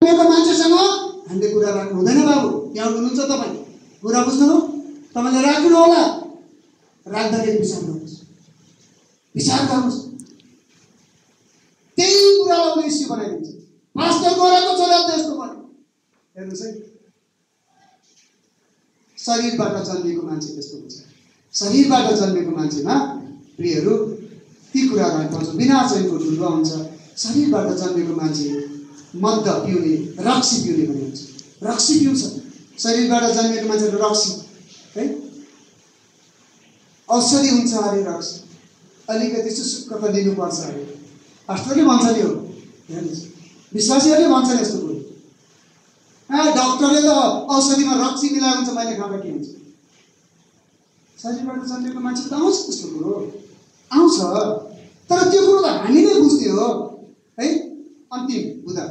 मेरो मान्छेसँग हामीले कुरा राख्नु हुँदैन बाबु। यहाँ हुनुहुन्छ तपाईँ, कुरा बुझ्नु, तपाईँले राख्नु होला। राख्दाखेरि विचार गर्नुहोस्, विचार गर्नुहोस्। त्यही कुरालाई उसले इस्यु बनाइदिन्छ। पास्टर गोराको छोरा त्यस्तो भन्यो। हेर्नुहोस् है, शरीरबाट जन्मेको मान्छे त्यस्तो हुन्छ। शरीरबाट जन्मेको मान्छेमा प्रियहरू ती कुराहरू पाउँछ। बिना चैनको ढुङ्गा हुन्छ। शरीरबाट जन्मेको मान्छे मद पिउने, रक्सी पिउने भन्ने हुन्छ। रक्सी पिउँछ शरीरबाट जन्मेको मान्छेले रक्सी है। औषधि हुन्छ अरे रक्सी, अलिकति सुक्क त लिनुपर्छ अरे। पास्टरले भन्छ नि हो, हेर्नुहोस्, विश्वासीहरूले भन्छन् यस्तो कुरो। डक्टरले त औषधिमा रक्सी मिलाएको हुन्छ, मैले खाँदा के हुन्छ? शरीरबाट जन्मेको मान्छे त आउँछ त्यस्तो कुरो, आउँछ। तर त्यो कुरो त हामी नै बुझ्ने हो है। अन्तिम बुधा